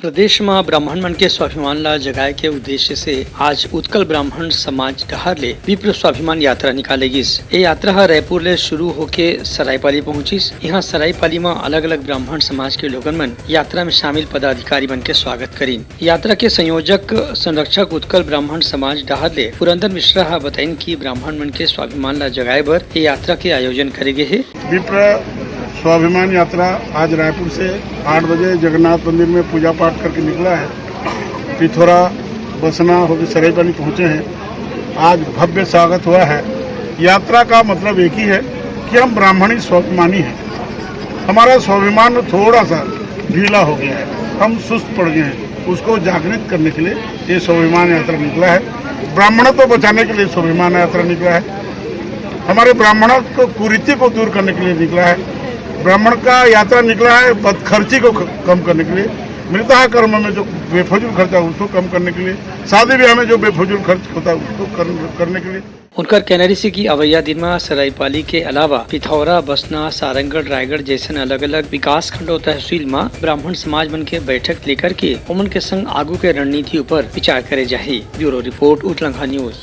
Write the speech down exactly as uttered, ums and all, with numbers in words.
प्रदेश म ब्राह्मण मन के स्वाभिमान ला जगाए के उद्देश्य से आज उत्कल ब्राह्मण समाज डहार ले विप्र स्वाभिमान यात्रा निकाले गिस। ये यात्रा ह रायपुर ले शुरू होके सरायपाली पहुंचिस। यहाँ सरायपाली म अलग-अलग ब्राह्मण समाज के लोगन मन यात्रा में शामिल पदाधिकारी मन के स्वागत करिन। यात्रा के संयोजक संरक्षक उत्कल ब्राह्मण समाज डहार ले पुरंदर मिश्रा ह बताइन कि ब्राह्मण मन के स्वाभिमान ला जगाए बर ये यात्रा के आयोजन करे गे हे। विप्र स्वाभिमान यात्रा आज रायपुर से आठ बजे जगन्नाथ मंदिर में पूजा पाठ करके निकला है। पिथौरा, बसना होकर सरायपाली पहुंचे हैं। आज भव्य स्वागत हुआ है। यात्रा का मतलब एक ही है कि हम ब्राह्मणी स्वाभिमानी हैं। हमारा स्वाभिमान थोड़ा सा ढीला हो गया है, हम सुस्त पड़ गए हैं। उसको जागृत करने के लिए ये स्वाभिमान यात्रा निकला है। ब्राह्मणत्व बचाने के लिए स्वाभिमान यात्रा निकला है। हमारे ब्राह्मणों को कुरीति को दूर करने के लिए निकला है। ब्राह्मण का यात्रा निकला है बदखर्ची को ख-, कम करने के लिए, मृतहा कर्म में जो बेफजूल खर्चा उसको कम करने के लिए, शादी ब्याह में जो बेफजूल खर्च होता है उसको कर, करने के लिए। उनकर कहना रहिस कि अवइया दिन म सरायपाली के अलावा पिथौरा, बसना, सारंगढ़, रायगढ़ जैसन अलग-अलग विकास खंड अउ तहसील म ब्राह्मण समाज मन के बैठक लेकर के ओमन के संग आगू के रणनीति ऊपर विचार करे जाही। ब्यूरो रिपोर्ट, उतलंघा न्यूज।